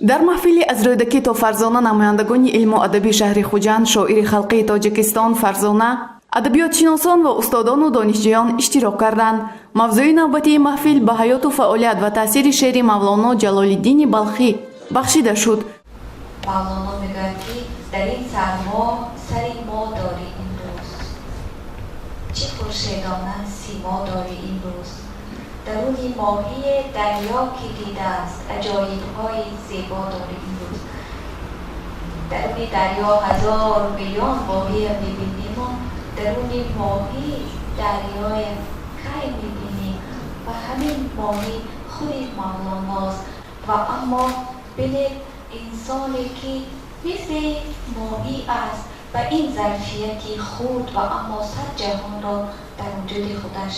Дар маҳфили «Аз Рӯдакӣ то Фарзона» намояндагони илму адаби шаҳри Хуҷанд, шоири халқии Тоҷикистон Фарзона, адабиётшиносон ва устодону донишҷӯён иштирок карданд. Мавзӯи навбатии маҳфил ба ҳаёту фаъолият ва таъсири шеъри Мавлоно Ҷалолиддини Балхӣ бахшида шуд. Мавлоно мегӯяд, ки дар ин сармо сари мо дорӣ имрӯз, чӣ хуршедона симо дорӣ имрӯз, даруни моҳие дарё ки дидааст, аҷоибҳои зебо дорӣ имрӯз. Даруни дарё ҳазор миллион моҳия мебиниму даруни моҳӣ дарёя кай мебинем? Ва ҳамин моҳӣ худи Мавлоност. Ва аммо бинед, инсоне ки мисли моҳӣ аст, ба ин зарфияти худ ва аммо сад ҷаҳонро дар вуҷуди худаш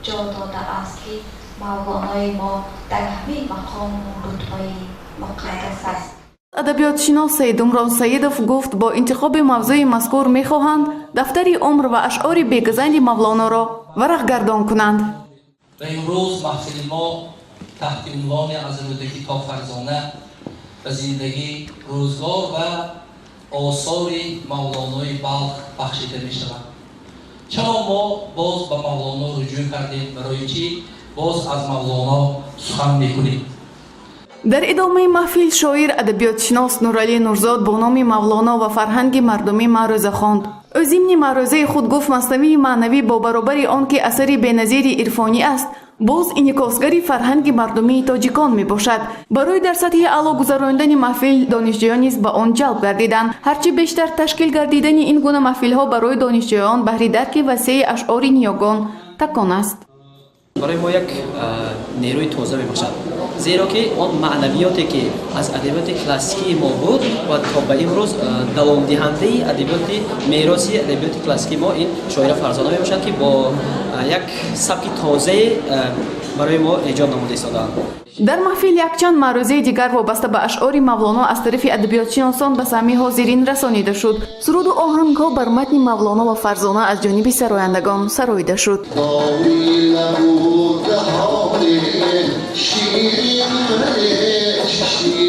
ҷо додааст, ки Мавлонои мо дар ҳамин мақому рутбаи муқаддас аст. Адабиётшинос Саидумрон Саидов гуфт, бо интихоби мавзӯи мазкур мехоҳанд дафтари умр ва ашъори бегазанди Мавлоноро варақгардон кунанд. Ва имрӯз маҳфили мо таҳти унвони «Аз Рӯдакӣ то Фарзона» ба зиндагӣ, рӯзгор ва осори Мавлонои Балх бахшида мешавад. Чаро мо боз ба Мавлоно руҷӯъ кардем? Барои чӣ боз аз Мавлоно сухан мекунем? Дар идомаи маҳфил шоир, адабиётшинос Нуралӣ Нурзод бо номи «Мавлоно ва фарҳанги мардумӣ» маърӯза хонд. Ӯ зимни маърӯзаи худ гуфт, Маснавии маънавӣ бо баробари он ки асари беназири ирфонӣ аст, боз инъикосгари фарҳанги мардумии тоҷикон мебошад. Барои дар сатҳи аъло гузаронидани маҳфил донишҷӯён низ ба он ҷалб гардиданд. Ҳарчи бештар ташкил гардидани ин гуна маҳфилҳо барои донишҷӯён баҳри дарки васеи ашъори ниёгон такон аст. Барои мо як нерӯи тоза мебошад, зеро ки он маънавиёте ки аз адабиёти классикии мо буд ва то ба имрӯз давомдиҳандаи адабиёти мероси адабиёти классикии мо ин шоира Фарзона мебошад, ки бо як сабки тозае барои мо эҷод намуда истодаанд. Дар маҳфил якчанд маърӯзаи дигар вобаста ба ашъори Мавлоно аз тарафи адабиётшиносон ба самъи ҳозирин расонида шуд. Суруду оҳангҳо бар матни «Мавлоно ва Фарзона» аз ҷониби сарояндагон сароида шуд. Ширин.